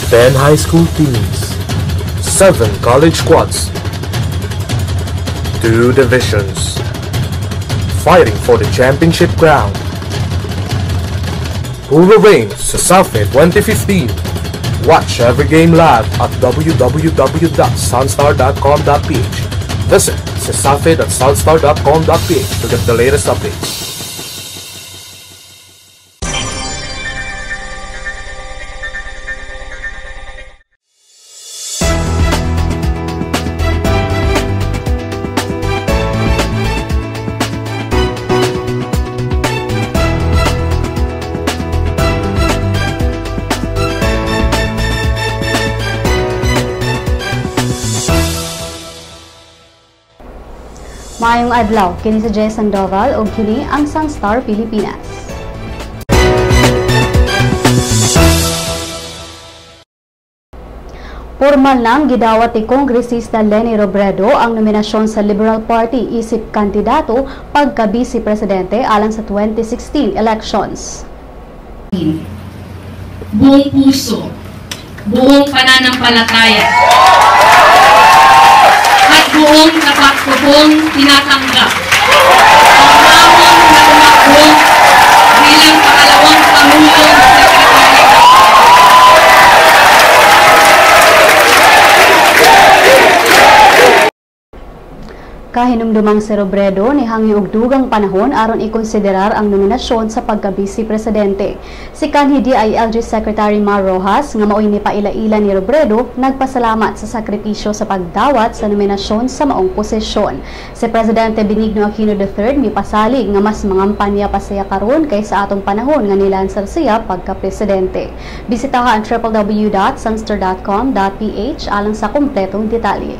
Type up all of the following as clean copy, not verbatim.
10 high school teams, 7 college squads, 2 divisions, fighting for the championship crown. Who will reign Cesafi 2015? Watch every game live at www.sunstar.com.ph. Visit cesafi.sunstar.com.ph to get the latest updates. Maayong adlaw, kini si Jay Sandoval ug kini ang Sunstar Pilipinas. Formal nang gidawat ni Kongresista Leni Robredo ang nominasyon sa Liberal Party isip kandidato pagka-vice presidente alang sa 2016 elections. Buong puso, buong pananampalataya, at buong tapat ko pong tinatanggap ang hamon na tumakbo bilang pangalawang Pangulong Secretary. Kahinumdumang si Robredo nihangyo og dugang panahon aron ikonsiderar ang nominasyon sa pagka-vice presidente. Si kanhi DILG Secretary Mar Rojas nga maoy nipaila-ila ni Robredo nagpasalamat sa sakripisyo sa pagdawat sa nominasyon sa maong posisyon. Si Presidente Benigno Aquino III mipasalig nga mas mangampanya pa siya karon kaysa atong panahon nga nilansar siya pagka-presidente. Bisitaha ang www.sunstar.com.ph alang sa kumpletong detalye.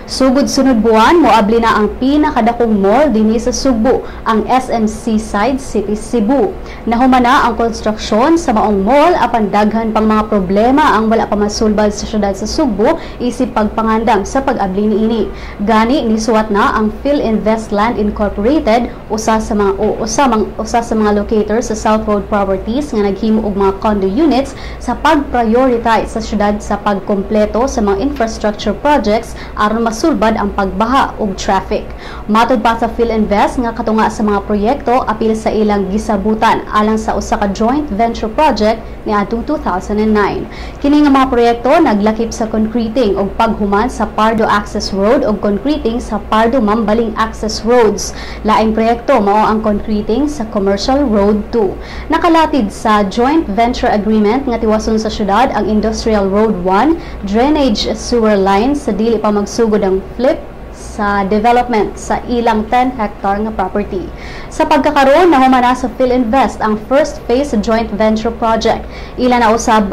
Sugod sunod buwan, moabli na ang pinakadakong mall dinhi sa Sugbo, ang SM Seaside City Cebu. Nahumana ang konstruksyon sa maong mall apan daghan pang mga problema ang wala pa masulbad sa syudad sa Sugbo isip pagpangandam sa pag-abli niini. Gani nisuwat na ang PhilInvest Land Incorporated, usa sa mga locator sa South Road Properties nga naghimo og mga condo units sa pag-prioritize sa syudad sa pagkompleto sa mga infrastructure projects aron masulbad ang pagbaha ug traffic. Matod pa sa PhilInvest nga katunga sa mga proyekto apil sa ilang gisabutan alang sa usa ka joint venture project niadtong 2009. Kini nga mga proyekto naglakip sa concreting ug paghuman sa Pardo Access Road ug concreting sa Pardo Mambaling Access Roads. Laing proyekto mao ang concreting sa Commercial Road 2. Nakalatid sa joint venture agreement nga tiwason sa syudad ang Industrial Road 1 drainage sewer line sa dili pa magsugod ang flip sa development sa ilang 10 hectare nga property. Sa pagkakaroon, nahumana sa PhilInvest ang first phase joint venture project. Ila na usab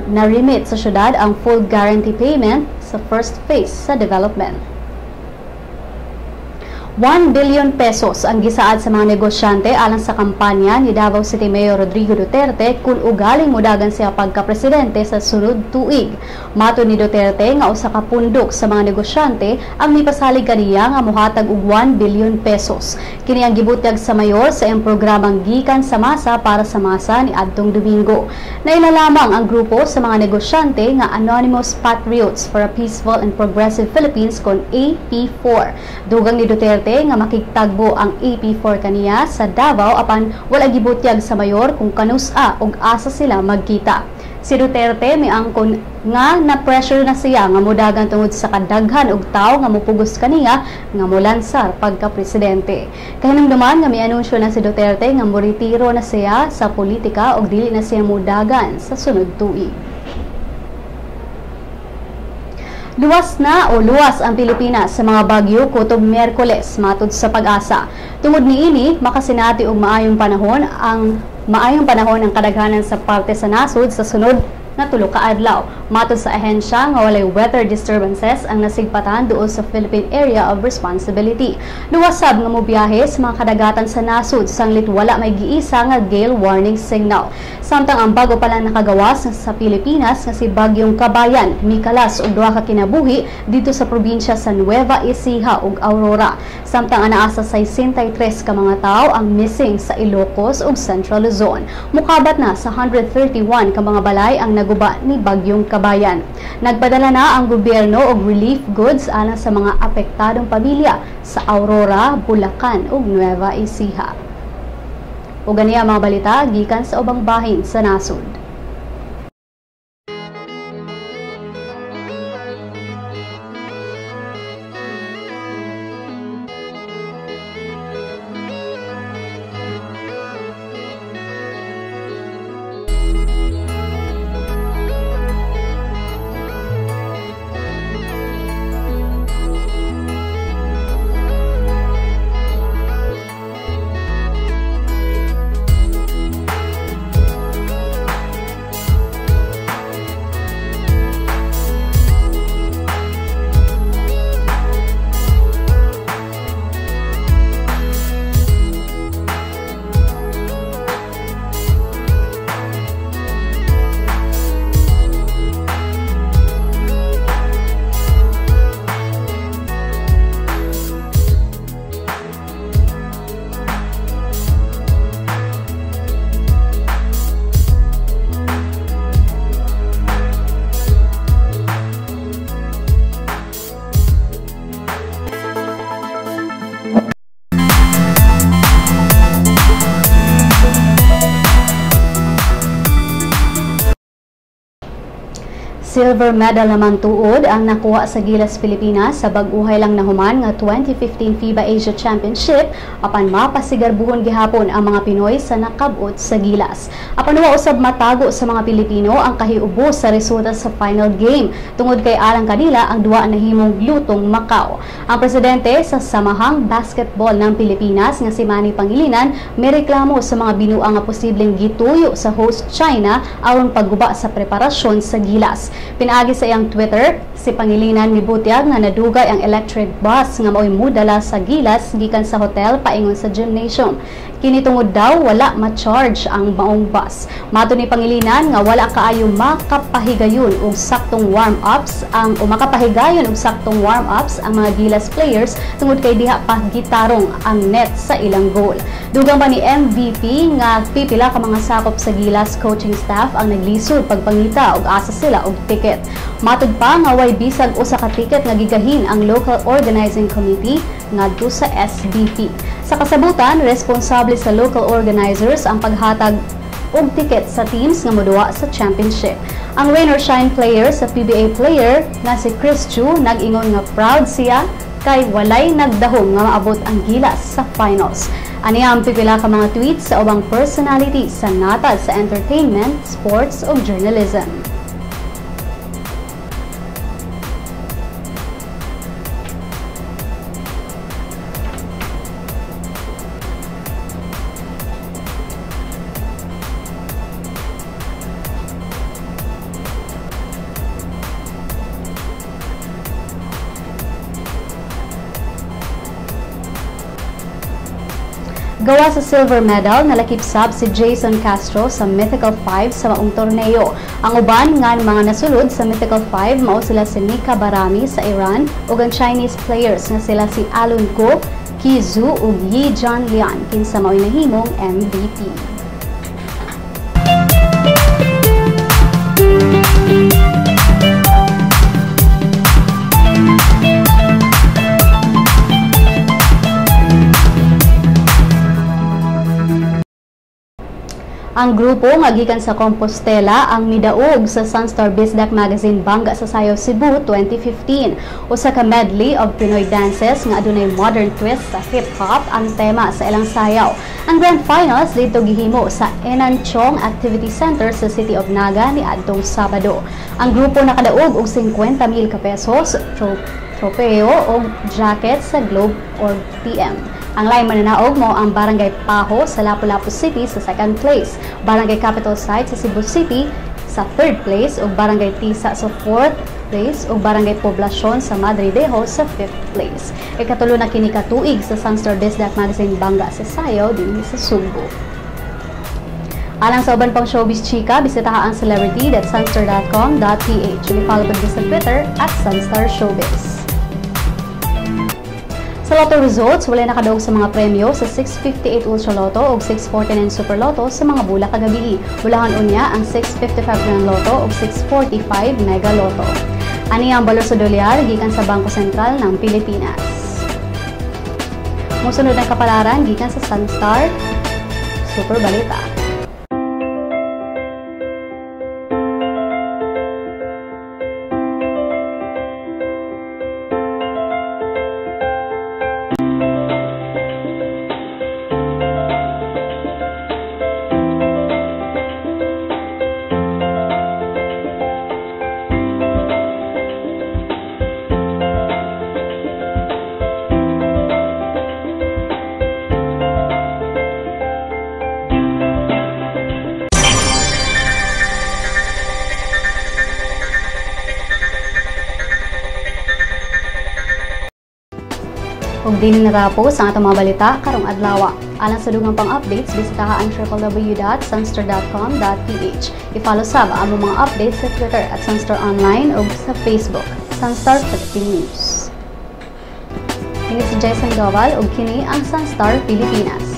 na remit sa syudad ang full guarantee payment sa first phase sa development. 1 billion pesos ang gisaad sa mga negosyante alang sa kampanya ni Davao City Mayor Rodrigo Duterte kung ugaling mudagan siya pagka-presidente sa sunod tuig. Mato ni Duterte nga usa ka pundok sa mga negosyante ang mipasalig kaniya nga mohatag og 1 billion pesos. Kini ang gibutyag sa mayor sa iyang programang Gikan sa Masa para sa Masa ni adtong Domingo. Naila lamang ang grupo sa mga negosyante nga Anonymous Patriots for a Peaceful and Progressive Philippines kon AP4. Dugang ni Duterte nga makigtagbo ang AP4 kaniya sa Davao apan wala gibutyag sa mayor kung kanusa og asa sila magkita. Si Duterte miangkon nga na pressure na siya nga modagan tungod sa kadaghan og tawo nga mopugos kaniya nga molansar pagka-presidente. Kahinumduman nga mianunsyo na si Duterte nga moretiro na siya sa politika og dili na siya modagan sa sunod tuig. Luwas na o luwas ang Pilipinas sa mga bagyo kutob Miyerkules matud sa Pag-asa. Tungod niini makasinati og maayong panahon ang kadaghanan sa parte sa nasod sa sunod nga 3 ka adlaw. Matod sa ahensya nga walay weather disturbances ang nasigpatan duol sa Philippine Area of Responsibility. Luwasab nga mobiyahe sa mga kadagatan sa nasod sanglit wala may giisa nga gale warning signal. Samtang ang bago pa lang nakagawas sa Pilipinas nga si Bagyong Kabayan mikalas og 2 ka kinabuhi dito sa probinsya sa Nueva Ecija ug Aurora. Samtang anaa sa 63 ka mga tawo ang missing sa Ilocos ug Central Luzon. Mukabat na sa 131 ka mga balay ang naguba ni Bagyong Kabayan. Nagpadala na ang gobyerno og relief goods alang sa mga apektadong pamilya sa Aurora, Bulacan ug Nueva Ecija. Ug ganiya mga balita gikan sa ubang bahin sa nasod. Silver medal naman tuod ang nakuha sa Gilas Pilipinas sa bag-uhay lang nahuman nga 2015 FIBA Asia Championship apan mapasigarbuhon gihapon ang mga Pinoy sa nakabot sa Gilas. Apan wa usab matago sa mga Pilipino ang kahiubo sa resulta sa final game tungod kay alang kanila ang duwa nahimong lutong Macau. Ang presidente sa Samahang Basketball ng Pilipinas nga si Manny Pangilinan may reklamo sa mga binuang nga posibleng gituyo sa host China aron pagguba sa preparasyon sa Gilas. Pinaagi sa iyang Twitter, si Pangilinan mibutyag nga nadugay ang electric bus nga maoy mudala sa Gilas gikan sa hotel paingon sa gymnasium. Kini tungod daw wala ma-charge ang maong bus. Mato ni Pangilinan nga wala kaayo makapahigayon og saktong warm-ups ang mga Gilas players tungod kay diha pa gitarong ang net sa ilang goal. Dugang pa ni MVP nga pipila ka mga sakop sa Gilas coaching staff ang naglisod pagpangita og asa sila og ticket. Matud pa nga way bisag usa ka ticket nga gigahin ang local organizing committee ngadto sa SBP. Sa kasabutan, responsable sa local organizers ang paghatag og ticket sa teams nga moduwa sa championship. Ang Rain or Shine player sa PBA player nga si Chris Chu nag-ingon nga proud siya kay walay nagdahom nga maabot ang Gilas sa finals. Aniya ang pipila ka mga tweets sa ubang personality sa natad sa entertainment, sports ug journalism. Gawa sa silver medal, nalakip sab si Jason Castro sa Mythical 5 sa maong torneo. Ang uban nga mga nasulod sa Mythical 5 mao sila si Nika Barami sa Iran ug ang Chinese players nga sila si Alun Ko, Qi Zhu ug Yi Jian Lian kinsa mao'y nahimong MVP. Ang grupo nga gikan sa Compostela ang midaog sa Sunstar Bisdak Magazine Bangga sa Sayaw Cebu 2015. Usa ka medley of Pinoy dances nga adunay modern twist sa hip-hop ang tema sa ilang sayaw. Ang Grand Finals didto gihimo sa Enanchong Activity Center sa City of Naga niadtong Sabado. Ang grupo nakadaog og 50,000 ka pesos, tropeo og jacket sa Globe or TM. Ang laing mananaog mo ang Barangay Paho sa Lapu-Lapu City sa second place, Barangay Capital Site sa Cebu City sa third place ug Barangay Tisa sa fourth place ug Barangay Poblacion sa Madridejo sa fifth place. Ikatulo na kini ka tuig sa Sunstar Bisdak Magazine Bangga sa Sayaw dinhi sa Sugbo. Alang sa uban pang showbiz chika, bisitaha ang celebrity.sunstar.com.ph. I-follow pag sa Twitter @SunstarShowbiz. Sa Lotto results, wala nakadaog sa mga premyo sa 658 Ultra Lotto ug 649 Super Lotto sa mga bula kagabii. Bulahan unya ang 655 Grand Lotto ug 645 Mega Lotto. Ani ang balor sa dolyar gikan sa Bangko Sentral ng Pilipinas. Musunod ang kapalaran gikan sa Sunstar Super Balita. Ug dinhi natapos ang atong mga balita karong adlaw. Alang sa dugang pang updates, bisitaha ang www.sunstar.com.ph. I-follow sab ang among mga updates sa Twitter @SunstarOnline ug sa Facebook, Sunstar Philippine News. Kini si Jason Doval ug kini ang Sunstar Pilipinas.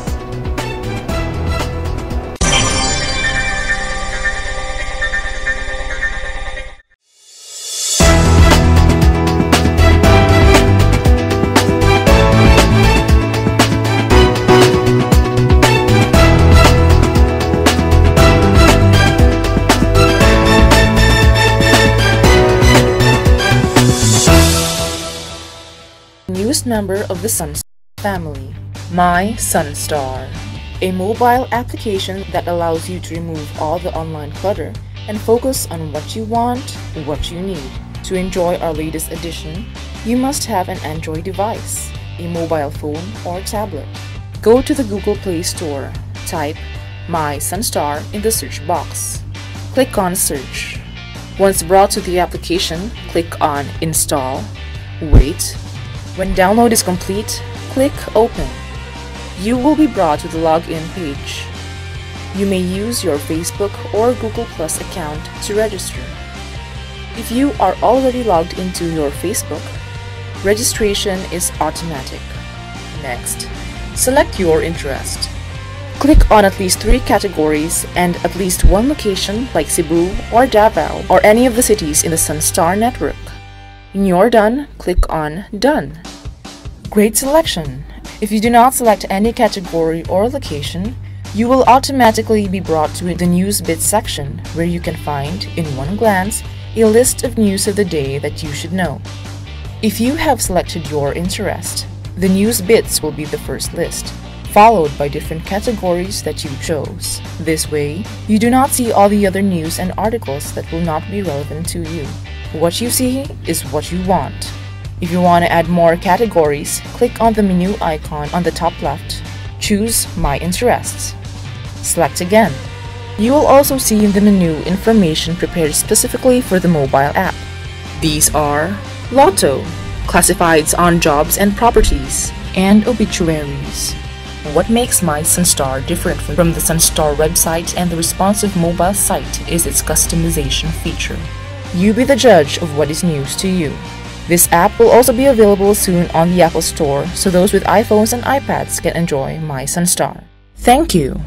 Newest member of the Sun family, My Sunstar, a mobile application that allows you to remove all the online clutter and focus on what you want, what you need. To enjoy our latest edition, you must have an Android device, a mobile phone or tablet. Go to the Google Play Store, type My Sunstar in the search box. Click on Search. Once brought to the application, click on Install, wait. When download is complete, click Open. You will be brought to the login page. You may use your Facebook or Google Plus account to register. If you are already logged into your Facebook, registration is automatic. Next, select your interest. Click on at least 3 categories and at least 1 location like Cebu or Davao or any of the cities in the Sunstar network. When you're done, click on Done. Great selection! If you do not select any category or location, you will automatically be brought to the News Bits section, where you can find, in one glance, a list of news of the day that you should know. If you have selected your interest, the News Bits will be the first list, followed by different categories that you chose. This way, you do not see all the other news and articles that will not be relevant to you. What you see is what you want. If you want to add more categories, click on the menu icon on the top left. Choose My Interests. Select again. You will also see in the menu information prepared specifically for the mobile app. These are Lotto, classifieds on jobs and properties, and obituaries. What makes My Sunstar different from the Sunstar website and the responsive mobile site is its customization feature. You be the judge of what is news to you. This app will also be available soon on the Apple Store, so those with iPhones and iPads can enjoy My Sunstar. Thank you!